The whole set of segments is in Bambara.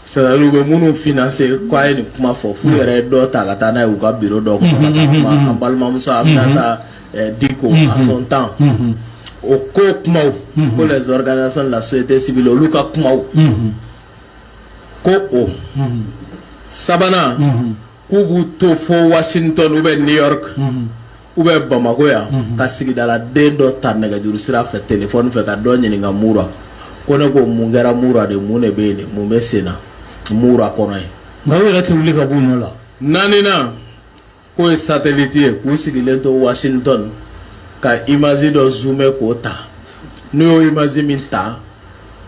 C'est-à-dire u bɛ minnu financer, k'a ye nin kuma fɔ f'u yɛrɛ ye dɔ ta ka taa n'a ye u ka bureau dɔ kɔnɔ ka taa kuma an balimamuso Aminata Diko à son temps, o ko kumaw, ko les organisations de la société civile, olu ka kumaw, ko o sabanan, k'u b'u to fo Washington ou bien New York ou bien Bamako yan, ka sigidaladen dɔ ta nɛgɛjuru sira fɛ, téléphone fɛ, ka dɔ ɲininka Mura ko ne ko mun kɛra Mura de, mun de bɛ yen, mun bɛ sen na Mura kɔnɔ yen. Nka u yɛrɛ tɛ wuli ka b'u nɔ la. Naaninan, k'o ye satellite ye, k'u sigilen to Washington ka image dɔ zoomer k'o ta. N'u y'o image min ta,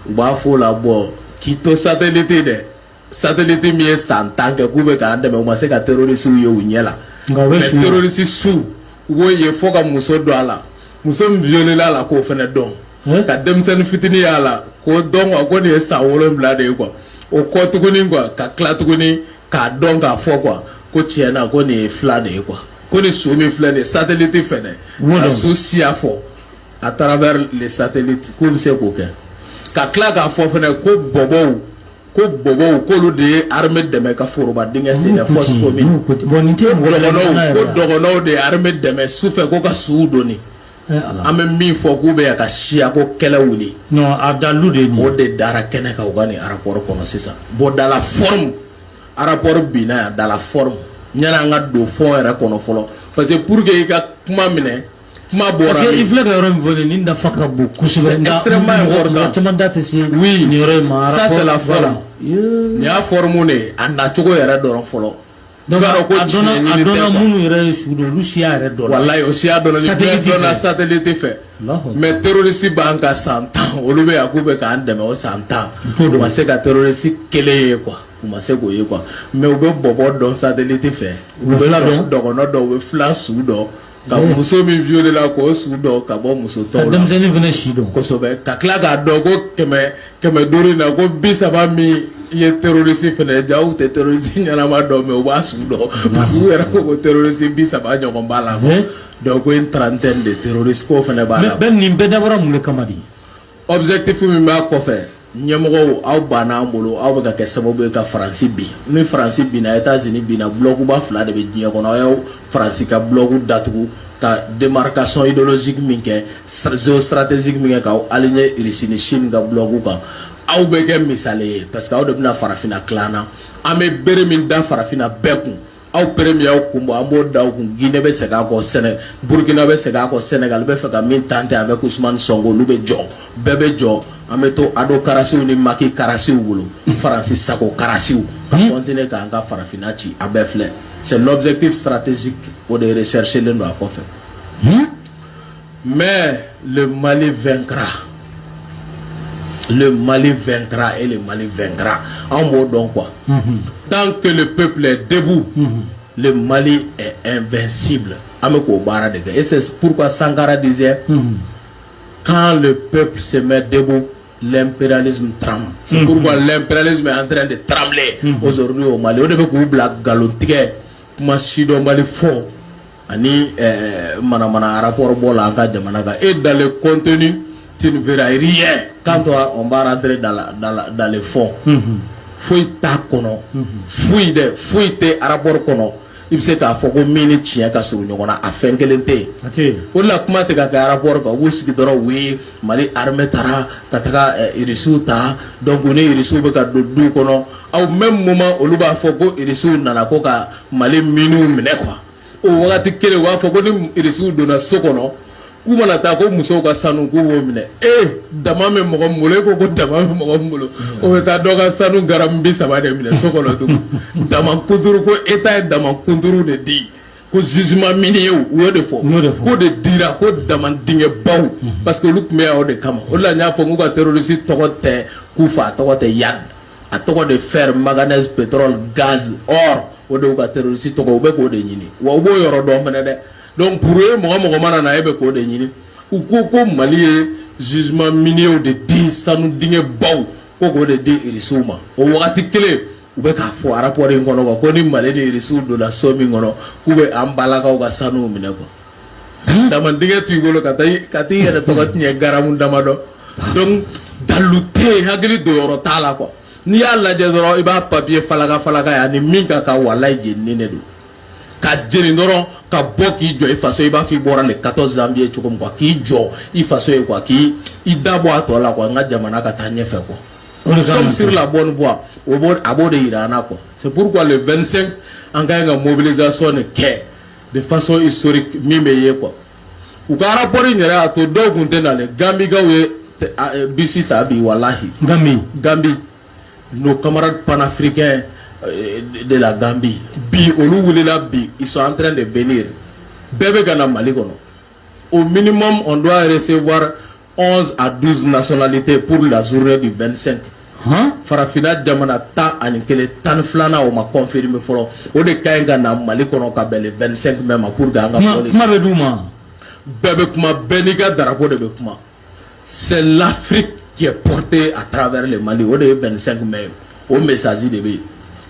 u b'a fɔ o la, bɔn, k'i to satellite dɛ, satellite min ye san 10 kɛ k'u bɛ k'an dɛmɛ, u ma se ka terroriste ye u ɲɛ la. Nka u bɛ mais su ye. Terroriste su, u b'o ye fo ka muso don a la, muso min violé la k'o fana dɔn, ka denmisɛnnin fitinin y'a la k'o dɔn quoi, ko nin ye san 7 de ye quoi. O kɔ tuguni quoi, ka tila tuguni k'a dɔn k'a fɔ quoi, ko tiɲɛ na ko nin ye fila de ye quoi, ko nin su min filɛ nin ye satellite fɛ dɛ, U b'o ka dɔn. su siya fɔ à travers les satellites, k'u bɛ se k'o kɛ, ka tila k'a fɔ fɛnɛ ko bɔbɔw k'olu de ye armée dɛmɛ ka foroba dingɛ sen dɛ, fosse commune. Bon, nin tɛ mɔgɔ Dɔgɔnɔw, ko dɔgɔnɔw de ye armée dɛmɛ sufɛ ko ka suw doni. Ala. An bɛ min fɔ, k'u bɛ yan ka siya ko kɛlɛ wuli. Non, a dalilu de ye nin O ye. de dara kɛnɛ kan u ka nin rapport kɔnɔ sisan. Bon, dans la forme, rapport binna yan dans la forme, yanni an ka don fond yɛrɛ kɔnɔ fɔlɔ, parce que pour que i ka kuma minɛ, kuma bɔra Parce que i min? filɛ ka yɔrɔ min fɔ nin nafa ka bon kosɛbɛ. C'est extrêmement important. Mɔgɔ caman da tɛ se Oui, nin yɔrɔ in ma. ça, c'est la forme. Voilà. Nin y'a forme de ye, a nacogo yɛrɛ dɔrɔn fɔlɔ. Donc I b'a dɔn ko a dɔnna tiɲɛ a ɲini tɛ dɔnna quoi. minnu yɛrɛ ye su dɔn, olu siya yɛrɛ dɔ la. Walayi, o siya dɔnna, ni bɛɛ Satellite dɔnna fɛ. satellite fɛ. Allahu. Mais terroriste b'an ka san 10, olu bɛ yan k'u bɛ k'an dɛmɛ o san 10, T'o dɔn. u ma se ka terroriste kelen ye quoi, u ma se k'o ye quoi. Mais u bɛ bɔbɔ dɔn satellite fɛ. U bɛ fila dɔn. Dɔgɔnɔ dɔn, u bɛ fila su dɔn, ka muso min violé la k'o su dɔn ka bɔ muso Ka tɔw la. denmisɛnnin fana si dɔn. Kosɛbɛ, ka tila k'a dɔn ko 105 in na, ko 30 min ye terroriste fɛnɛ ye, jaw tɛ terroriste ɲɛnama dɔn, mais u b'a su dɔn, parce que u yɛrɛ ko ko terroriste 30 ɲɔgɔn b'a la. Donc ko une trentaine de terroristes k'o fɛnɛ b'a la. Mais bɛɛ, nin bɛɛ dabɔra mun de kama de? Objectif min b'a kɔfɛ, ɲɛmɔgɔw, aw banna an bolo, aw bɛ ka kɛ sababu ye ka Faransi bin. Ni Faransi binna, États-Unis binna, bloc ba fila de bɛ diɲɛ kɔnɔ. Aw y'aw Faransi ka bloc datugu, ka démarcation idéologique min kɛ, géostratégique min kɛ, k'aw aligner Russie ni Chine ka bloc kan, aw bɛ kɛ misali ye, parce que aw de bɛna farafinna tilan na. An bɛ bere min da farafinna bɛɛ kun, aw bere min y'aw kun bɔ, an b'o da aw kun. Guinée bɛ segin a kɔ, Sɛnɛ Burukina bɛ segin a kɔ, Sénégal bɛ fɛ ka min tenter avec Ousmane Sonko, olu bɛ jɔ, bɛɛ bɛ jɔ. An bɛ to ado karasiw ni maki karasiw bolo, Faransi sago karasiw, ka continuer k'an ka farafinna ci. A bɛɛ filɛ, c'est l'objectif stratégique, o de recherché len don a kɔfɛ. Mais le Mali vaincra, le Mali vaincra et le Mali vaincra. Anw b'o dɔn quoi. Tant que le peuple est debout, le Mali est invincible. An bɛ k'o baara de kɛ, et c'est pourquoi Sankara disait: quand le peuple se met debout, l'impérialisme tremble. C'est pourquoi l'impérialisme est en train de trembler aujourd'hui au Mali. O de bɛ k'u bila nkalontigɛ, kuma sidɔnbali fɔ ani manamana rapport bɔ la an ka jamana kan. Et dans le contenu, tu ne verras rien. Quand on va rentrer dans le fond, foyi t'a kɔnɔ, foyi dɛ, foyi tɛ rapport kɔnɔ i bɛ se k'a fɔ ko min ni tiɲɛ ka surun ɲɔgɔn na, a fɛn kelen tɛ yen. A tɛ yen. O de la kuma tɛ ka kɛ rapport kan. U b'u sigi dɔrɔn, u ye Mali armée taara ka taga Irisiw ta, donc u ni Irisiw bɛ ka don du kɔnɔ. Au même moment, olu b'a fɔ ko Irisiw nana ko ka Mali miniw minɛ quoi. O wagati kelen, u b'a fɔ ko ni Irisiw donna so kɔnɔ, k'u mana taa ko musow ka sanu, k'u b'o minɛ. E, dama bɛ mɔgɔ min bolo, e ko ko dama bɛ mɔgɔ min bolo, o bɛ taa dɔ ka sanu garamu 30 de minɛ so kɔnɔ tugun. Dama kunturu, ko État ye dama kunturu de di, ko gisement minier, u y'o de fɔ. U y'o de fɔ. K'o de dira ko dama dingɛbaw, parce que olu tun bɛ yan o de kama. O de la n y'a fɔ n k'u ka terroriste tɔgɔ tɛ Kufa, a tɔgɔ tɛ Yad, a tɔgɔ de fer, manganèse, pétrole, gaz, or. O de y'u ka terroriste tɔgɔ. U bɛ k'o de ɲini, wa u b'o yɔrɔ dɔn fɛnɛ dɛ. Donc pour ye mɔgɔ mɔgɔ mana na, e bɛ k'o de ɲini. U ko ko Mali ye gisement minier de di, sanu dingɛbaw, ko k'o de di Irisiw ma. O wagati kelen, u bɛ k'a fɔ rapport in kɔnɔ quoi, ko ni Mali ni Irisiw donna so min kɔnɔ, k'u bɛ an balakaw ka sanuw minɛ quoi. Dama dingɛ t'u bolo ka taa ka t'i yɛrɛ tɔgɔ tiɲɛ garamu damadɔ. Donc dalu tɛ yen, hakili don yɔrɔ t'a la quoi. N'i y'a lajɛ dɔrɔn, i b'a papier falaka falaka ye, ani min ka kan, walayi, jeninen de don. Ka jeni dɔrɔn ka bɔ k'i jɔ i faso, i b'a fɔ i bɔra le 14 janvier cogo min quoi, k'i jɔ i faso ye quoi, k'i i da bɔ a tɔ la quoi, n ka jamana ka taa ɲɛfɛ quoi. O de Nous sommes kan. sur la bonne voie. O b'o, a b'o de yira an na quoi. C'est pourquoi le 25, an ka ɲi ka mobilisation de kɛ de façon historique min bɛ ye quoi. U ka rapport in yɛrɛ y'a to dɔw tun tɛ nalen. Gambikaw ye bisi ta bi, walahi. Gambie. Gambie, nos camarades panafricains de la Gambie, bi olu wulila bi, ils sont en train de venir. Bɛɛ bɛ ka na Mali kɔnɔ. Au minimum, on doit recevoir 11 à 12 nationalités pour la journée du 25. Han. Farafinna jamana 11, 12nan o ma confirmer fɔlɔ. O de ka ɲi ka na Mali kɔnɔ ka bɛn le 25 mai ma pour que an ka Kuma bɔli. Kuma bɛ d'u ma. Bɛɛ bɛ kuma, bɛɛ n'i ka drapeau de bɛ kuma. C'est l'Afrique qui est portée à travers le Mali. O de ye 25 mai ye, o message de bɛ yen.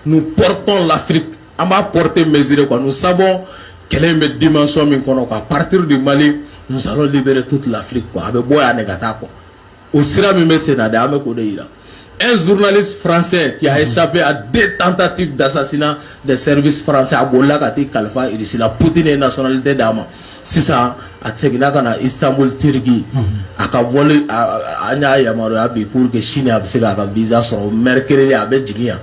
Nous portons l'Afrique, an b'a porter mesurer quoi. Nous savons kɛlɛ in bɛ dimension min kɔnɔ quoi. À partir du Mali, nous allons libérer toute l'Afrique quoi. A bɛ bɔ yan de ka taa quoi. O sira min bɛ sen na dɛ, an bɛ k'o de yira. Un journaliste français qui a échappé à deux tentatives d'assassinat des services français, a bolila ka t'i kalifa Russie la. Poutine ye nationalité d'a ma. Sisan a seginna ka na Istanbul, Turquie. A ka vol, an y'a yamaruya bi pour que sini a bɛ se k'a ka visa sɔrɔ. Mercredi a bɛ jigin yan.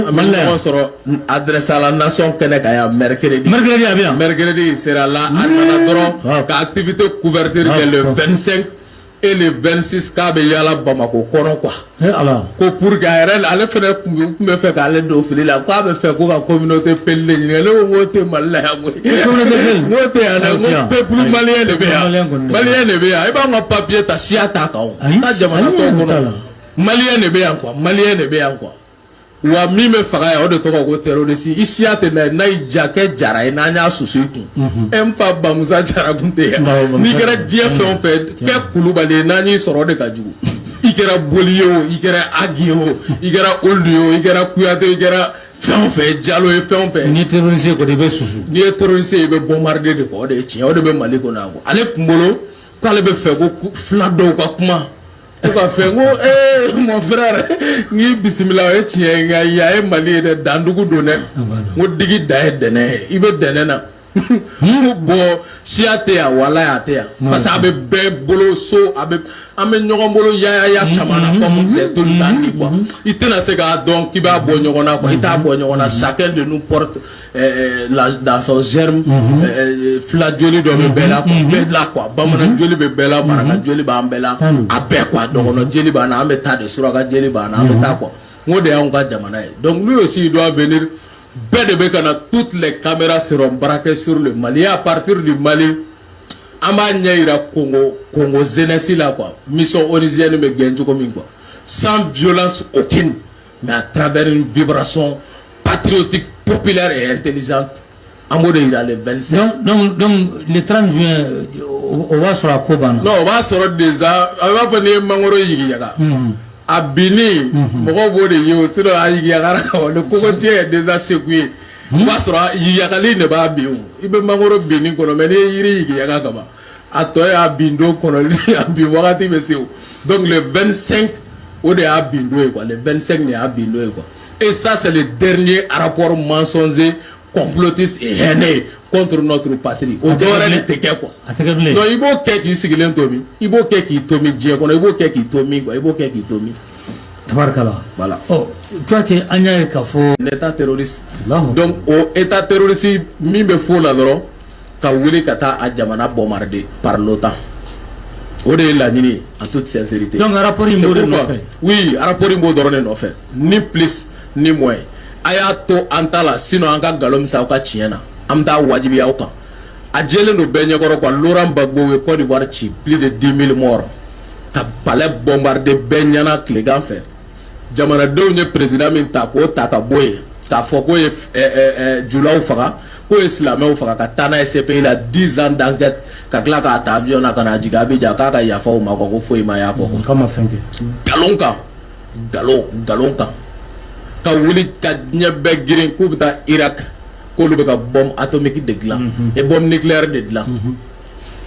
An bɛ ɲɔgɔn sɔrɔ adresse à la nation kɛnɛ kan yan mercredi. Mercredi a bɛ yan. Mercredi, il sera là. A nana dɔrɔn ka activité couverture kɛ le 25 et le 26, k'a bɛ yala Bamako kɔnɔ quoi. Eh Ala. Ko pour que a yɛrɛ, ale fɛnɛ tun bɛ fɛ k'ale don fili la, k'a bɛ fɛ ko ka communauté peul de ɲininka. Ne ko n k'o tɛ Mali la yan koyi. Communauté peul. N k'o tɛ yan dɛ, n ko peuple malien de bɛ yan. Malien de bɛ yan. I b'anw ka papier ta, siya t'a kan o. Taa jamana tɔw kɔnɔ. Malien de bɛ yan quoi, malien de bɛ yan quoi. Wa min bɛ faga yan, o de tɔgɔ ko terroriste. I siya tɛ n'a ye, n'a y'i ja kɛ jara ye, n'an y'a susu i kun. E n fa Bamusa Jara kun tɛ yan. N'i kɛra diɲɛ fɛn o fɛn, kɛ Kulubali ye, n'an y'i sɔrɔ, o de ka jugu. I kɛra Boli ye o, i kɛra Agi ye o, i kɛra Olu ye o, i kɛra Kuyate, i kɛra fɛn o fɛn, Jalo ye, fɛn o fɛn. N'i ye terroriste ye kɔni, i bɛ susu. N'i ye terroriste ye, i bɛ bombarder de kɔ. O de ye tiɲɛ, o de bɛ Mali kɔnɔ yan quoi. Ale kun bolo k'ale bɛ fɛ ko fila dɔw ka kuma. Ko ka fɛn ko ee, mon frère, n k'i bisimila, o ye tiɲɛ ye, nka yan ye Mali ye dɛ, dandugu don dɛ. N ko digi dan ye dɛnɛ ye, i bɛ dɛnɛ na. N ko bɔn, siya tɛ yan, walayi a tɛ yan. Parce que a bɛ bɛɛ bolo so, a bɛ an bɛ ɲɔgɔn bolo yaya caman na, comme c'est tout le temps dit quoi. I tɛna se k'a dɔn k'i b'a bɔ ɲɔgɔn na quoi, i t'a bɔ ɲɔgɔn na. Chacun de nous porte dans son germe fila joli dɔ bɛ bɛɛ la quoi, bɛɛ la quoi. Bamanan joli bɛ bɛɛ la, maraka joli b'an bɛɛ la, a bɛɛ quoi. Dɔgɔnɔ jeli b'an na, an bɛ taa de, suraka jeli b'an na, an bɛ taa quoi. N ko de y'anw ka jamana ye. Donc lui aussi, il doit venir. Bɛɛ de bɛ ka na, toutes les caméras seront braquées sur le Mali. Et à partir du Mali, an b'a ɲɛ yira Congo jeunesse la quoi. Mission onusienne bɛ gɛn cogo min quoi, sans violence aucune, mais à travers une vibration patriotique, populaire et intelligente. An b'o de yira le 25. Donc le 30 juin, o b'a sɔrɔ a ko banna. Non, o b'a sɔrɔ déjà, a b'a fɔ n'i ye mangoro yigiyaga, a binni mɔgɔw b'o de ye o, sinon a yigiyagara ka ban, le cocotier est déjà secoué. O b'a sɔrɔ yigiyagali de b'a bin o. I bɛ mangoro binni kɔnɔ, mais n'i ye yiri yigiyaga ka ban, a tɔ y'a bin don kɔnɔli, a bin wagati bɛ se o. Donc le 25, o de y'a bin don ye quoi. Le 25 de y'a bin don ye quoi. Et ça, c'est le dernier rapport mensonger, complotiste et haineux contre notre patrie. O dɔwɛrɛ de tɛ kɛ quoi. A tɛ kɛ bilen. Non, i b'o kɛ k'i sigilen to min, i b'o kɛ k'i to min diɲɛ kɔnɔ, i b'o kɛ k'i to min quoi, i b'o kɛ k'i to min. Tabarikala. Voilà. Ɔ, Kuyate, an y'a ye k'a fɔ. L'état terroriste. Allahu. Donc o état terroriste min bɛ fo la dɔrɔn ka wuli ka taa a jamana bombarder par l'OTAN, o de ye laɲini ye, en toute sincérité. Donc rapport in b'o de nɔfɛ. Oui, rapport in b'o dɔrɔn de nɔfɛ, ni plus ni moins. A y'a to an ta la, sinon an ka nkalon bɛ se aw ka tiɲɛ na, an bɛ taa wajibiya aw kan. A jɛlen don bɛɛ ɲɛkɔrɔ quoi. Laurent Gbagbo ye Côte d'Ivoire ci, plus de 10 000 morts, ka palais bombarder bɛɛ ɲɛna tilegan fɛ. Jamanadenw ye président min ta k'o ta ka bɔ yen, k'a fɔ k'o ye julaw faga, k'o ye silamɛw faga, ka taa n'a ye CPI la, 10 ans d'enquête, ka tila k'a ta avion na ka na jigin Abidjan, k'a ka yafa u ma quoi, ko foyi ma y'a kɔ. K'a ma fɛn kɛ. Nkalon kan, nkalon, nkalon kan, ka wuli ka diɲɛ bɛɛ girin k'u bɛ taa Irak, k'olu bɛ ka bombe atomique de dilan et bombe nucléaire de dilan,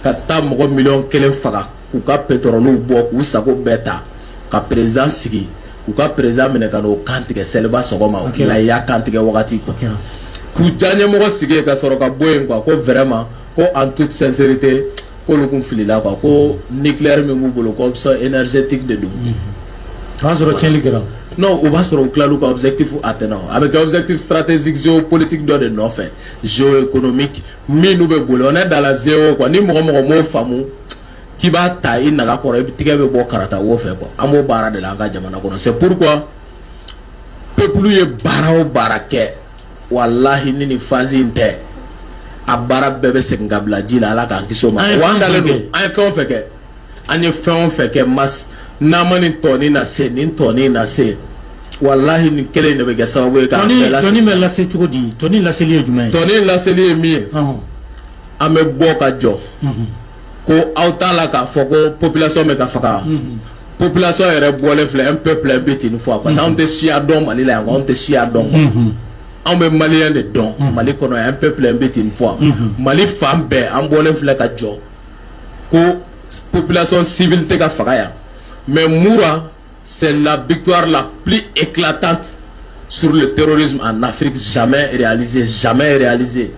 ka taa mɔgɔ 1 miliyɔn faga, k'u ka pétrole bɔ, k'u sago bɛɛ ta, ka président sigi. K'u ka président minɛ ka n'o kan tigɛ seliba sɔgɔma, layiya kan tigɛ wagati quoi, k'u ja ɲɛmɔgɔ sigi yen ka sɔrɔ ka bɔ yen quoi, ko vraiment, ko en toute sincérité, k'olu kun filila quoi, ko nucléaire min b'u bolo, ko option énergétique de don. O y'a sɔrɔ tiɲɛli kɛra. Non, o b'a sɔrɔ u tilal'u ka objectif atteint. A bɛ kɛ objectif stratégique géopolitique dɔ de nɔfɛ, géoéconomique min n'u bɛ boli. On est dans la géo quoi. Ni mɔgɔ mɔgɔ m'o faamu k'i b'a ta i naga kɔrɔ, i bɛ tigɛ bɛ bɔ karata wo fɛ quoi. An b'o baara de la an ka jamana kɔnɔ. C'est pourquoi peuple ye baara o baara kɛ, walahi, ni nin phase in tɛ, a baara bɛɛ bɛ segin ka bila ji la. Ala k'an kisi o ma. Wa an dalen don, an ye fɛn o fɛn kɛ, an ye fɛn o fɛn kɛ, mas n'an ma nin tɔnin na se, nin tɔnin na se, walahi, nin kelen in de bɛ kɛ sababu ye k'a bɛɛ lase. Tɔni bɛ lase cogo di? Tɔni laseli ye jumɛn ye? Tɔni laseli ye min ye, an bɛ bɔ ka jɔ ko aw t'a la k'a fɔ ko population bɛ ka faga. Population yɛrɛ bɔlen filɛ, un peuple, un but, une foi, parce que anw tɛ siya dɔn Mali la yan, anw tɛ siya dɔn quoi. Anw bɛ malien de dɔn Mali kɔnɔ yan. Un peuple, un but, une foi. Mali fan bɛɛ, an bɔlen filɛ ka jɔ ko population civile tɛ ka faga yan. Mais Moura, c'est la victoire la plus éclatante sur le terrorisme en Afrique jamais réalisée, jamais réalisée.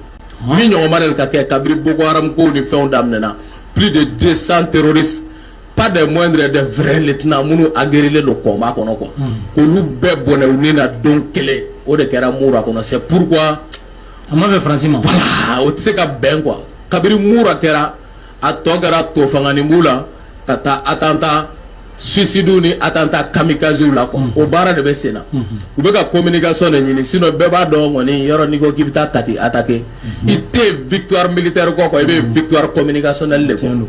Min ɲɔgɔn ma deli ka kɛ kabini Boko Haram kow ni fɛnw daminɛna. Plus de 200 terroristes, pas des moindres, des vrais lieutenants minnu aguerrilen don combat kɔnɔ quoi, k'olu bɛɛ bɔnɛ u ni na don kelen, o de kɛra Moura kɔnɔ. C'est pourquoi A ma bɛn Faransi ma. Voilà, o tɛ se ka bɛn quoi. Kabini Moura kɛra, a tɔ kɛra to fangani b'u la ka taa attentat suicide ni attentat kamikaze la quoi. O baara de bɛ sen na. U bɛ ka communication de ɲini, sinon bɛɛ b'a dɔn kɔni, yɔrɔ n'i ko k'i bɛ taa Kati attaquer, i tɛ victoire militaire kɔ quoi, i bɛ victoire communicationnelle de kɔ.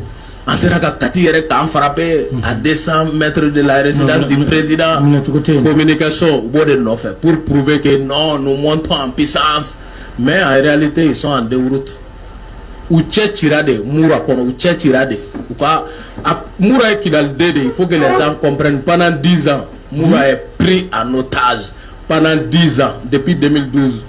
An sera ka Kati yɛrɛ k'an frapper à 200 mètres de la résidence du président. Communication, u b'o de nɔfɛ pour prouver que non, nous montons en puissance, mais en réalité ils sont en déroute. U cɛ cira de Mura kɔnɔ, u cɛ cira de. U ka a Mura ye Kidaliden de, il faut que les gens comprennent. Pendant 10 ans, Mura est pris en otage pendant 10 ans, depuis 2012,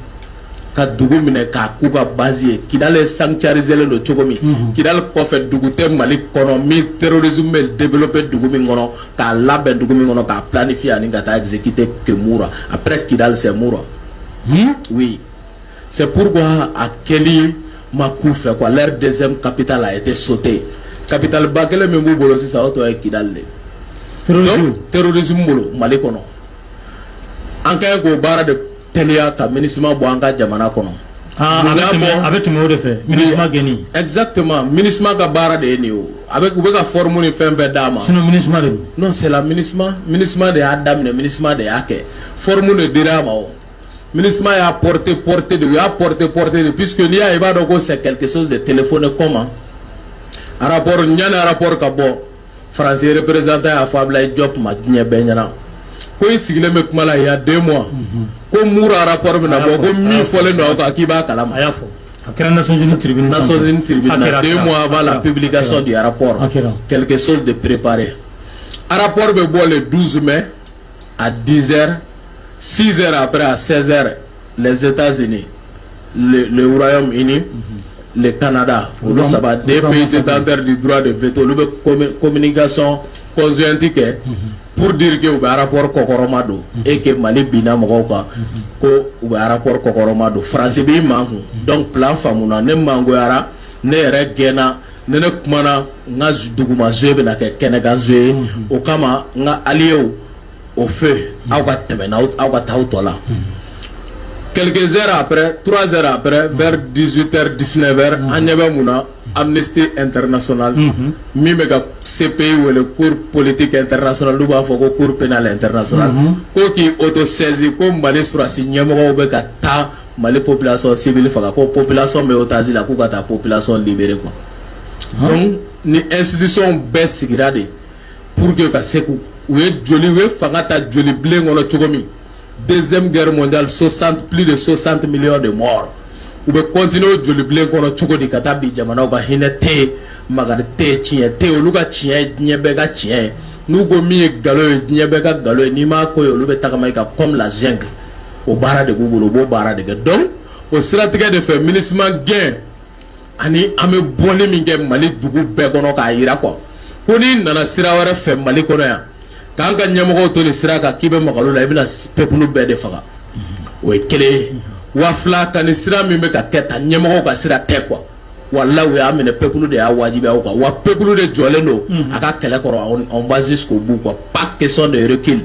ka dugu minɛ k'a k'u ka base ye. Kidal ye sanctuarisé len don cogo min, Kidal kɔfɛ dugu tɛ Mali kɔnɔ min terrorisme bɛ développer dugu min kɔnɔ, k'a labɛn dugu min kɔnɔ, k'a planifier ani ka taa exécuter que Mura. Après Kidal, c'est Mura. Oui, c'est pourquoi a kɛli ma k'u fɛ quoi. Leur deuxième capitale a été sautée. Capitale ba kelen min b'u bolo sisan, o tɔ ye Kidal de. Donc terrorisme bolo Mali kɔnɔ, an ka ɲi k'o baara de teliya ka MINUSMA bɔ an ka jamana kɔnɔ. A bɛ tɛmɛ o de fɛ, MINUSMA gɛnni. Exactement, MINUSMA ka baara de ye nin ye. O a bɛ u bɛ ka forme ni fɛn bɛɛ d'a ma. Sinon MINUSMA de don. Non, c'est la MINUSMA. MINUSMA de y'a daminɛ, MINUSMA de y'a kɛ. Forme de dira a ma. O MINUSMA y'a porté porté de, u y'a porté porté de, puisque n'i y'a ye, i b'a dɔn ko c'est quelque chose de téléphoné. Comment rapport ɲani rapport ka bɔ, Faransi représentant y'a fɔ Ablaye Diop ma diɲɛ bɛɛ ɲɛna ko i sigilen bɛ kuma la il y a 2 mois, ko Mura rapport bɛna bɔ, ko min fɔlen don aw kan, k'i b'a kalama. A y'a fɔ, a kɛra Nations Unies tribune. Nations Unies tribune, 2 mois avant la publication du rapport, quelque chose de préparé. Rapport bɛ bɔ le 12 mai à 10 heures. 6 heures après, à 16 heures, les États-Unis, le Royaume-Uni, le Canada, olu saba, deux pays détenteurs du droit de veto, olu bɛ communication conjointe kɛ pour dire que u bɛ rapport kɔkɔrɔma don et que Mali binna mɔgɔw kan, ko u bɛ rapport kɔkɔrɔma don. Faransi b'i makun. Donc plan faamuna, ne mangoyara, ne yɛrɛ gɛnna, ne kumana, n ka duguma jouer bɛna kɛ kɛnɛkan jouer ye. O kama, n ka alliés au feu, aw ka tɛmɛ n'aw, aw ka taa aw tɔ la. Quelques heures après, 3 heures après, vers 18h, 19h, an ɲɛ bɛ mun na? Amnesty International min bɛ ka CPI wele, Cour politique internationale, n'u b'a fɔ ko Cour pénale internationale, ko k'i auto-saisi, ko Mali sɔrɔdasi ɲɛmɔgɔw bɛ ka taa Mali population civile faga, ko population bɛ otage la, k'u ka taa population libérer quoi. Donc ni institution bɛɛ sigira de pour que ka se k'u u ye joli, u ye fanga ta joli bilen kɔnɔ cogo min. Deuxième guerre mondiale, 60, plus de 60 millions de morts. U bɛ continuer o joli bilen kɔnɔ cogo di ka taa bi jamanaw kan? Hinɛ tɛ yen, makari tɛ yen, tiɲɛ tɛ yen. Olu ka tiɲɛ ye diɲɛ bɛɛ ka tiɲɛ ye. N'u ko min ye nkalon ye, diɲɛ bɛɛ ka nkalon ye. N'i m'a ko ye, olu bɛ tagama i kan comme la jungle. O baara de b'u bolo, u b'o baara de kɛ. Donc o siratigɛ de fɛ, MINUSMA gɛn ani an bɛ bɔli min kɛ Mali dugu bɛɛ kɔnɔ k'a yira quoi, ko n'i nana sira wɛrɛ fɛ Mali kɔnɔ yan. K'an ka ɲɛmɔgɔw to nin sira kan k'i bɛ maga olu la, i bɛna peuple bɛɛ de faga. O ye kelen ye. Wa fila, ka nin sira min bɛ ka kɛ tan, ɲɛmɔgɔw ka sira tɛ quoi. Walahi, u y'a minɛ, peuple de y'a wajibiya o kan. Wa peuple de jɔlen don a ka kɛlɛ kɔrɔ. On va jusqu'au bout quoi, pas question de recul.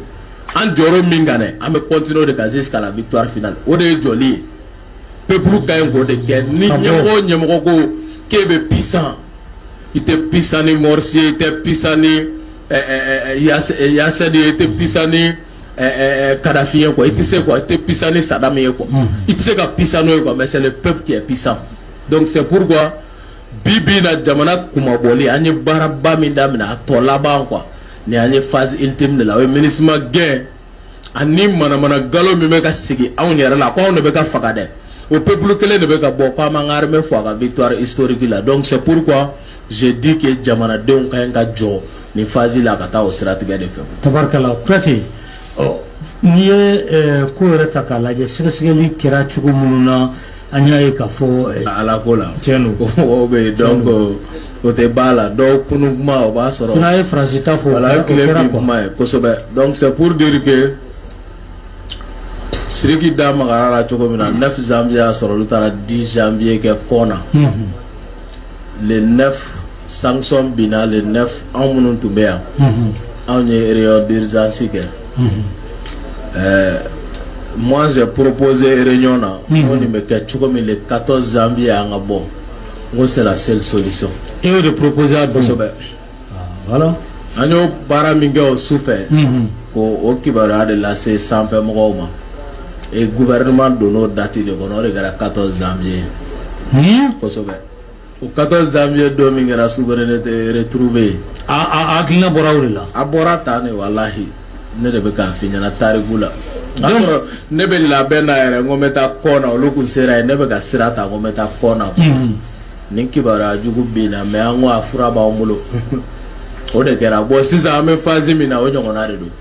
An jɔr'o min kan dɛ, an bɛ continuer o de kan jusqu'à la victoire finale. O de ye jɔli ye. Peuple ka ɲi k'o de kɛ. Ni ɲɛmɔgɔ o ɲɛmɔgɔ ko k'e bɛ puissant, i tɛ puissant ni Morsi ye, i tɛ puissant ni Yasser ye, i tɛ puissant ni Kadhafi ye quoi, i tɛ se quoi, i tɛ puissant ni Saddam ye quoi, i tɛ se ka puissant n'o ye quoi, mais c'est le peuple qui est puissant. Donc c'est pourquoi bi bi in na, jamana kunmabɔli, an ye baaraba min daminɛ, a tɔ laban quoi, nin an ye phase ultime de la. O ye MINUSMA gɛn ani manamana galo min bɛ ka sigi anw yɛrɛ la, ko anw de bɛ ka faga dɛ, o peuple kelen de bɛ ka bɔ ko an b'an ka armée fo a ka victoire historique la. Donc c'est pourquoi je dis que jamanadenw ka ɲi ka jɔ nin phase la ka taa o siratigɛ de fɛ. Tabarikala, Kuyate. Ɔ, n'i ye ko yɛrɛ ta k'a lajɛ, sɛgɛsɛgɛli kɛra cogo minnu na, an y'a ye k'a fɔ Ala ko la. Tiɲɛ don. O bɛ yen, donc o tɛ ba la. Dɔw kunun kuma, o b'a sɔrɔ. Fana ye Faransi ta fɔ. Voilà, o o tile kɛra bi quoi. Kuma ye kosɛbɛ. Donc c'est pour dire que Sidiki da magara la cogo min na, 9 janvier y'a sɔrɔ olu taara 10 janvier kɛ kɔn na. Le 9, sanction binna le 9. Anw minnu tun bɛ yan, anw ye réunion d'urgence kɛ. Moi, j'ai proposé réunion na ko nin bɛ kɛ cogo min, le 14 janvier an ka bɔ. N ko c'est la seule solution. E y'o de proposé a don? Kosɛbɛ. Voilà. An y'o baara min kɛ o su fɛ, ko o kibaruya de lase sanfɛ mɔgɔw ma, et gouvernement donn'o date de kɔnɔ. O de kɛra 14 janvier. Kosɛbɛ. O 14 janvier don min kɛra souveraineté retrouvée. A hakilina bɔra o de la? A bɔra tan de. Walahi, ne de bɛ k'a f'i ɲɛna tariku la. O y'a sɔrɔ ne bɛ labɛn na yɛrɛ, n ko n bɛ taa kɔ na. Olu kun sera yen, ne bɛ ka sira ta ko n bɛ taa kɔ na. Nin kibaruya jugu bɛ na, mais an ko a fura b'an bolo. O de kɛra. Bon, sisan an bɛ phase min na, o ɲɔgɔnna de don.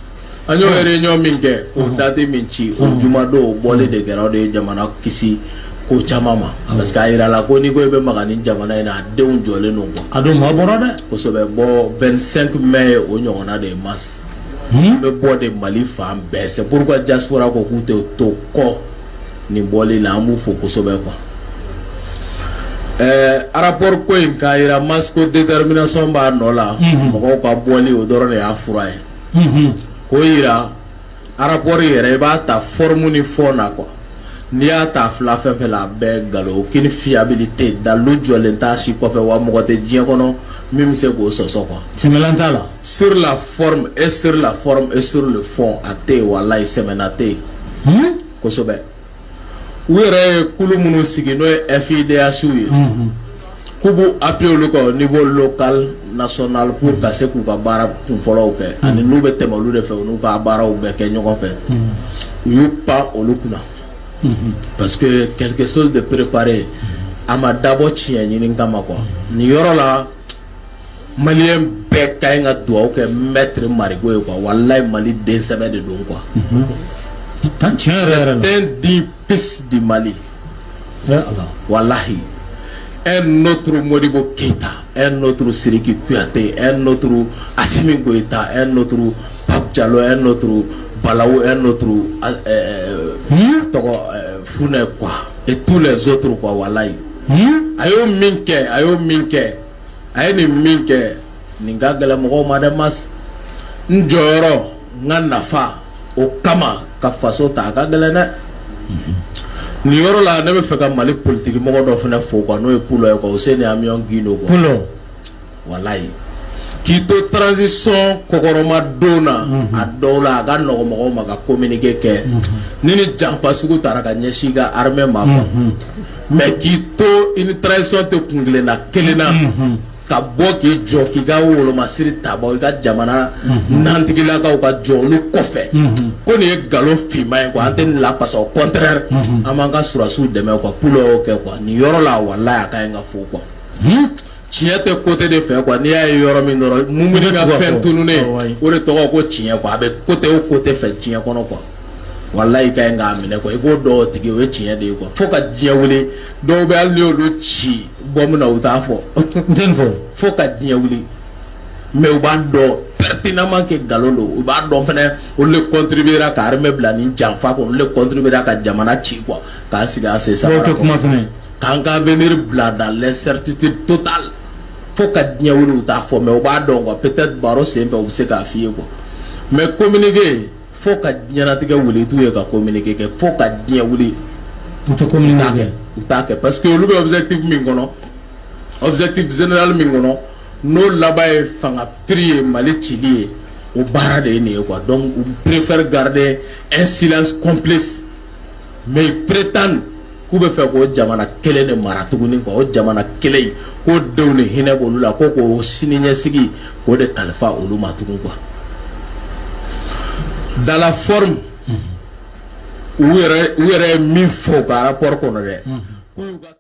An y'o réunion min kɛ, o date min ci, o jumadon, o bɔli de kɛra. O de ye jamana kisi ko caman ma, parce que a yira la ko n'i ko i bɛ maga ni jamana in na, a denw jɔlen don quoi. A don maa bɔra dɛ. Kosɛbɛ. Bon, 25 mai, o ɲɔgɔnna de ye masse. An bɛ bɔ de Mali fan bɛɛ. C'est pourquoi diaspora ko k'u tɛ to kɔ nin bɔli la. An b'u fo kosɛbɛ quoi. Rapport ko in k'a yira masse ko détermination b'a nɔ la. Mɔgɔw ka bɔli, o dɔrɔn de y'a fura ye. K'o yira rapport yɛrɛ, i b'a ta forme ni fond na quoi. N'i y'a ta fila fɛn fɛn la, a bɛɛ nkalon, aucune fiabilité, dalilu jɔlen t'a si kɔfɛ. Wa mɔgɔ tɛ diɲɛ kɔnɔ min bɛ se k'o sɔsɔ quoi. Sɛmɛlan t'a la. Sur la forme et sur la forme et sur le fond, a tɛ yen. Walayi, sɛmɛna tɛ yen. Kosɛbɛ. U yɛrɛ ye kulu minnu sigi, n'o ye FIDH ye, k'u b'u appuyer olu kan au niveau local, national, pour ka se k'u ka baara kunfɔlɔw kɛ, ani n'u bɛ tɛmɛ olu de fɛ, u n'u ka baaraw bɛɛ kɛ ɲɔgɔn fɛ, u y'u pan olu kunna, parce que quelque chose de préparé, a ma dabɔ tiɲɛ ɲini kama quoi. Nin yɔrɔ la, maliyɛn bɛɛ ka ɲi ka dugawu kɛ maître Marigo ye quoi. Walayi, Mali den sɛbɛ de don quoi. Tiɲɛ yɛrɛ yɛrɛ la. C'est un digne fils du Mali. Eh Ala. Wallahi, un autre Modibo Keïta, un autre Sidiki Kouyaté, un autre Assimi Goïta, un autre Pape Diallo, un autre Balaou, un autre tɔgɔ Funɛ quoi, et tous les autres quoi. Wallahi, a y'o min kɛ, a y'o min kɛ, a ye nin min kɛ, nin ka gɛlɛn mɔgɔw ma dɛ. Mas n jɔyɔrɔ, n ka nafa o kama ka faso ta, a ka gɛlɛn dɛ. Nin yɔrɔ la, ne bɛ fɛ ka Mali politiki mɔgɔ dɔ fana fo quoi, n'o ye Pulo ye quoi, Useni Amiɔn Gindo quoi. Pulo. Walayi, k'i to transition kɔkɔrɔma don na, a dɔw la a ka nɔgɔ mɔgɔw ma ka communiqué kɛ ni janfa sugu taara ka ɲɛsin i ka armée ma quoi. Mais k'i to i ni transition tɛ kun kelenna kelen na, ka bɔ k'i jɔ k'i ka wolomasiri ta bɔ i ka jamana nantigilakaw ka jɔ olu kɔfɛ ko nin ye nkalon finman ye quoi, an tɛ nin lafasa, au contraire, an b'an ka sɔrɔdasiw dɛmɛ quoi. Pulo y'o kɛ quoi. Nin yɔrɔ la, walayi, a ka ɲi ka fo quoi. Tiɲɛ tɛ côté de fɛ quoi. N'i y'a ye yɔrɔ min dɔrɔn, mumuni ka fɛn tununnen, o de tɔgɔ ko tiɲɛ quoi. A bɛ côté o côté fɛ diɲɛ kɔnɔ quoi, walayi, ka ɲi k'a minɛ quoi. I k'o dɔn o tigi, o ye tiɲɛ de ye quoi. Fo ka diɲɛ wuli, dɔw bɛ, hali n'i y'olu ci bɔ min na, u t'a fɔ. N tɛ nin fɔ. Fo ka diɲɛ wuli, mais u b'a dɔn. pertinemment que nkalon don. U b'a dɔn fɛnɛ, olu de contribuera ka armée bila nin janfa kɔnɔ, olu de contribuera ka jamana ci quoi, k'an sigi an sen Dɔw samara tɛ kuma kɔnɔ, fɛnɛ. K'an ka avenir bila dans l'incertitude totale. Fo ka diɲɛ wuli, u t'a fɔ, mais u b'a dɔn quoi. Peut-être baro sen fɛ, u bɛ se k'a f'i ye quoi, mais communiqué, fo ka diɲɛlatigɛ wuli, i t'u ye ka communiqué kɛ. Fo ka diɲɛ wuli, U tɛ communiqué kɛ. U t'a kɛ, parce que olu bɛ objectif min kɔnɔ, objectif général min kɔnɔ, n'o laban ye fanga firi ye, Mali cili ye, o baara de ye nin ye quoi. Donc u préfèrent garder un silence complice, mais ils prétendent k'u bɛ fɛ k'o jamana kelen de mara tuguni quoi. O jamana kelen in, k'o denw de hinɛ b'olu la, ko k'o sini ɲɛsigi k'o de kalifa olu ma tugun quoi. Dans la forme, u yɛrɛ ye min fɔ u ka rapport kɔnɔ dɛ, k'u y'u ka